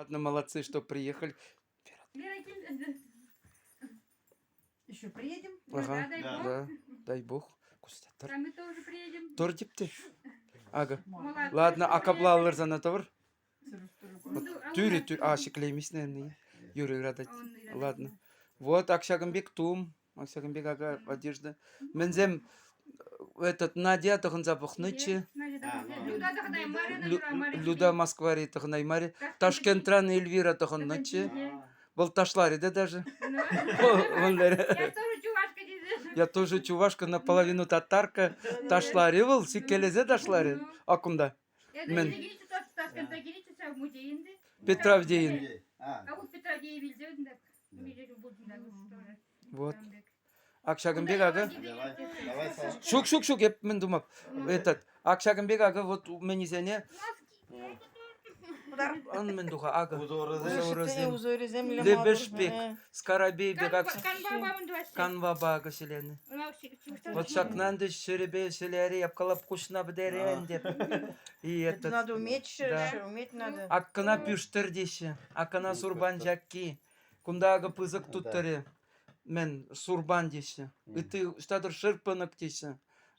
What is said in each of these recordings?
Ладно, молодцы, что приехали. Вера килнӗ. Еще приедем? Ага, Да, дай бог. да, дай бог. Костя, тӑр. А мы тоже приедем. Тӑр типте. Ага. Молодцы, Ладно, что а капла приехали. алырсана тӑвӑр. Ну, а Тӳрӗ, у нас тӳрӗ. А, ҫӗклеймест, наверное. Юрий ыратать. Он ыратать. Ладно. Вот, ак ҫакӑн пек тум. Ак ҫакӑн пек ага одежда. Мӗнсем этот Надя тӑхӑнса пӑхнӑччӗ. Люда тӑхӑнаймарӗ, юрамарӗ. Люда Москвари тӑхӑнаймарӗ. Ташкентран Эльвира тӑхӑннӑччӗ. Вӑл ташларӗ те даже. Я тоже чувашка тесе. Я тоже чувашка, наполовину татарка. Ташларӗ вӑл, сиккелесе ташларӗ. А кунта? Мӗн? Ташкента киличчӗ ҫав музейӗнче. Петравдейӗн. А вот Петравдей вилсе тоже. Вот. Ак ҫакӑн пек акӑ. Ҫук, ҫук, ҫук, эп мӗн тумап. Этот, ак ҫакӑн пек акӑ вот мӗнисене ан мӗн туха акӑ. Узорӗсем. Узорӗсем Лӗпӗш пек, скарабей пек ак канвапа акӑ ҫӗленӗ. Вот ҫакна ӗнтӗ ҫӗрӗпе ҫӗлере япкалап куҫна пӗтерен деп. И Это этот, надо уметь, да. уметь надо. Аккӑна пӳштӗр теҫҫӗ. Аккӑна сурпан ҫакки. Кунта акӑ пысӑк туттӑрӗ. Мӗн, сурпан теҫҫӗ. Ытти ӑҫта-тӑр шырпӑнӑк теҫҫӗ.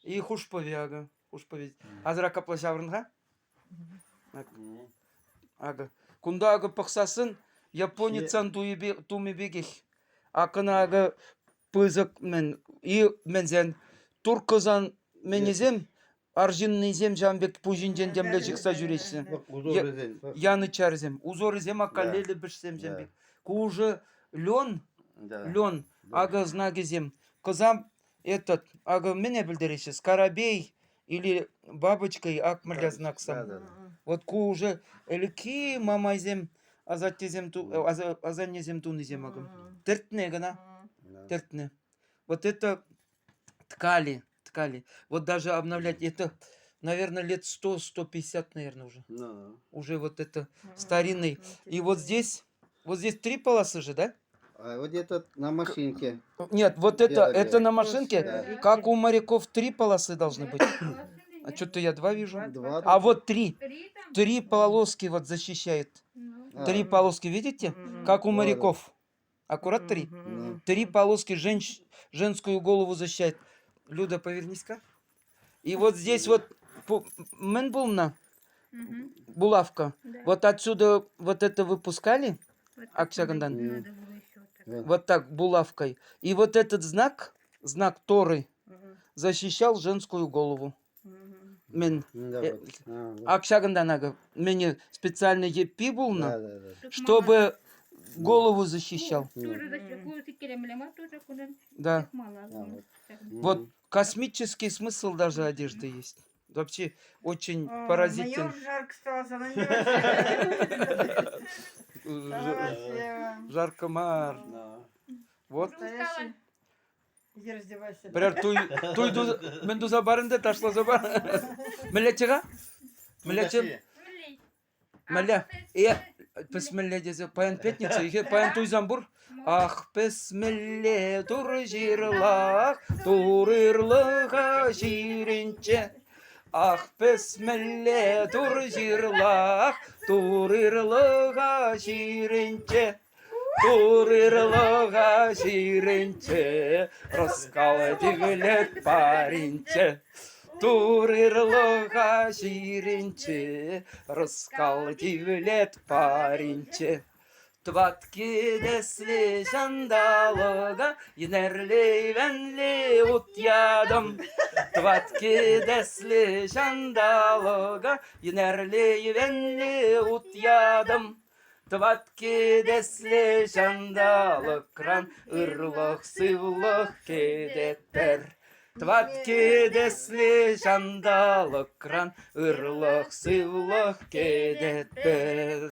И хушпӑвӗ акӑ. Хушпӑвӗ. Асӑра капла ҫаврӑн-ха. Акӑ. Кунта акӑ пӑхсассӑн японецан туйӗпе, тумӗ пекех. Акӑна акӑ пысӑк мӗн, и мӗнсен турккӑсан мӗнӗсем арҫыннисем ҫавӑн пек пуҫӗнчен темле ҫыхса ҫӳреҫҫӗ. Янычарсем, узорӗсем аккалле лӗпӗшсем ҫавӑн пек. Ку уже лен, лен, акӑ знакӗсем. Кӑсам этот, акӑ мӗне пӗлтереҫҫӗ? Скарабей или бабочкой ак мӗнле знаксам. Вот ку уже ӗлӗкхи мамайсем, асаттесем, асаннесем тунисем акӑ. Тӗртнӗ кӑна, тӗртнӗ. Вот это ткали, ткали. Вот даже обновлять, это, наверное, лет 100-150, наверное, уже. Ну. Уже вот это старинный. И вот здесь, вот здесь три полосы же, да? А вот это на машинке. Нет, вот это, Белая. это на машинке, Да. как у моряков три полосы должны быть. А что-то я два вижу. Два. А вот три. Три там? Три полоски вот защищает. Ну. А, Три полоски, видите? Как у моряков. Аккурат три. Ну. Три полоски женщ... женскую голову защищает. Люда, повернись-ка. И вот здесь вот мӗн пулнӑ булавка. Да. Вот отсюда вот это выпускали, Вот ак ҫакӑнтан. Надо было еще вот так. Вот так булавкой. И вот этот знак, знак Торы, защищал женскую голову. Мӗн Да, Э, вот. А, вот. ак ҫакӑнтан акӑ мӗне специально йӗппи пулнӑ, Да, да, да. Тут чтобы голову защищал. мало. Тоже защ- сиккелемеле мар тоже кунан Да. мало. А, вот. Вот космический смысл даже одежды есть. Вообще очень поразительно. Мне жарко стало, сама не Жарко мар. Да. Вот. Устала. Иди раздевайся. Пӗрер туй туй мӗн туса пар ӗнтӗ, ташласа пар. Мӗнлеччӗ-ха? Мӗнлеччӗ? Мӗнле? Э, пӗсмӗлле тесе паян пятница, ихе паян туйсам пур. Ах, пӗсмӗлле, тур ҫырлах, тур ырлӑха ҫирӗнччӗ. Ах, пӗсмӗлле, тур ҫырлах, тур ырлӑха ҫирӗнччӗ. Тур ырлӑха ҫирӗнччӗ, Рӑскал тивлет паринччӗ. Тур ырлӑха ҫирӗнччӗ, Рӑскал тивлет паринччӗ. Тӑват кӗтеслӗ ҫанталӑка йӗнерле-венле ут ятӑм. Тӑват кӗтеслӗ ҫанталӑка йӗнерле-венле ут ятӑм. Тӑват кӗтеслӗ ҫанталӑкран ырлӑх-сывлӑх кӗтетпӗр. Тӑват кӗтеслӗ ҫанталӑкран ырлӑх-сывлӑх кӗтетпӗр.